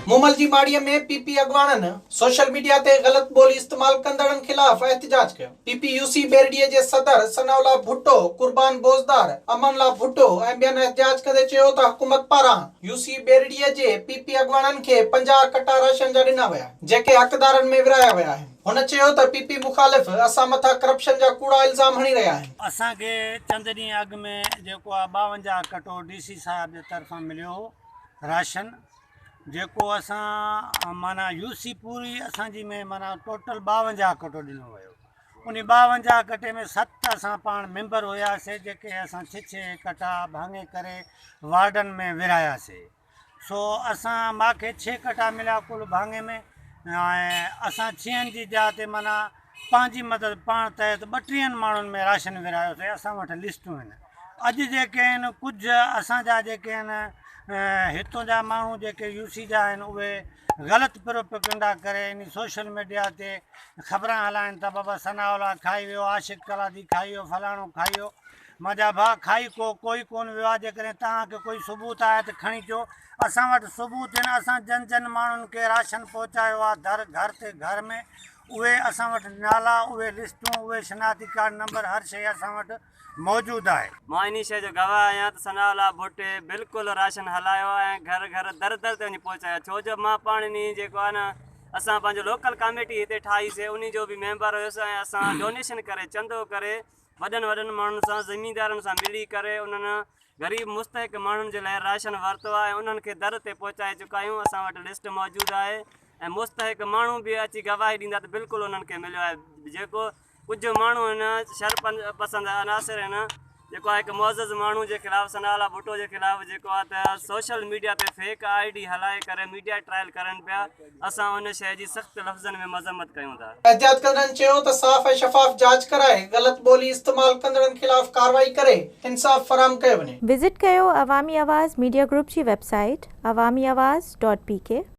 مومل جي ماڙيء ۾ P P اڳواڻن سوشل ميڊيا تي غلط ٻولي استعمال ڪندڙن خلاف احتجاج ڪيو. پي پي يو سي ٻيرڙيء جي صدر ثناء الله ڀٽو، قربان بوزدار، امان الله ڀٽو ۽ ٻين احتجاج ڪندي چيو ته حڪومت پاران يو سي ٻيرڙيء جي پي پي اڳواڻن کي 50 ڪٽا راشن جا ڏنا ويا جيڪي حقدارن ۾ ورهايا ويا آهن. هن چيو ته پي پي مخالف اسان مٿان ڪرپشن جا ڪوڙا الزام هڻي رهيا آهن. اسان کي چند ڏينهن اڳ ۾ جيڪو آ 52 ڪٽو ڊي سي صاحب جي طرفان مليو هو راشن جيڪو اسان معنيٰ يو سي پوري اسان جي ۾ معنيٰ ٽوٽل 52 ڪٽو ڏنو ويو ان 52 ڪٽي ۾ ست اسان پاڻ ميمبر هياسي جيڪي اسان ڇهه ڇهه ڪٽا ڀاڱي ڪري وارڊن ۾ ورهاياسي سو اسان ماکي ڇهه ڪٽا مليا ڪل ڀاڱي ۾ ۽ اسان ڇهن جي جاء تي معنيٰ پنهنجي مدد پاڻ تحت ٻٽيهن ماڻهن ۾ راشن ورهايوسي اسان وٽ لسٽون آهن اڄ جيڪي آهن ڪجهه اسان جا جيڪي آهن هتون جا ماڻهو جيڪي يو سي جا آهن اهي غلط پروپيگنڊا ڪري ان سوشل ميڊيا تي خبران هلائن ٿا بابا ثناء الله کائي ويو عاشق قلادي کائي ويو فلاڻو کائي ويو منهنجا ڀاء کائي ڪو ڪوئي ڪون ويو آهي جيڪڏهن توهان کي ڪوئي ثبوت آهي ته کڻي اچو اسان وٽ ثبوت آهن اسان جن جن ماڻهن کي راشن پهچايو آهي در گهر تي گهر ۾ اهي اسان وٽ نالا، اهي لسٽون، اهي شناختي ڪارڊ نمبر هر شيء اسان وٽ موجود آهي. مان انهي شيء جو گواهه آهيان ته ثناء الله ڀٽي بلڪل راشن هلايو ۽ گهر گهر در در تي وڃي پهچايو ڇو جو مان پاڻ انهي جيڪو آهي نه اسان پنهنجو لوڪل ڪاميٽي هتي ٺاهي سي انهي جو به ميمبر هيس ۽ اسان ڊونيشن ڪري چندو ڪري وڏن وڏن ماڻهن سان زميندارن سان ملي ڪري انهن غريب مستحق ماڻهن جي لاء راشن ورتو آهي ۽ انهن کي در تي پهچائي چڪا آهيون اسان وٽ لسٽ موجود آهي ۽ مستحق ماڻهو به اچي گواهي ڏيندا ته بلڪل انهن کي مليو آهي جيڪو ڪجهه ماڻهو هن شر پسند عناصر هن جيڪو آهي هڪ معزز ماڻهو جي خلاف ثناء الله ڀٽو جي خلاف جيڪو آهي ته سوشل ميڊيا تي فيڪ I D هلائي ڪري ميڊيا ٽرائل ڪرن پيا اسان ان شيء جي سخت لفظن ۾ مذمت ڪيون ٿا. احتجاج ڪندڙن چيو ته صاف ۽ شفاف جاچ ڪرائي غلط ٻولي استعمال ڪندڙن خلاف ڪارروائي ڪري انصاف فراهم ڪيو وڃي. وزٽ ڪيو عوامي آواز ميڊيا گروپ جي web site Awami Awaz dot P K.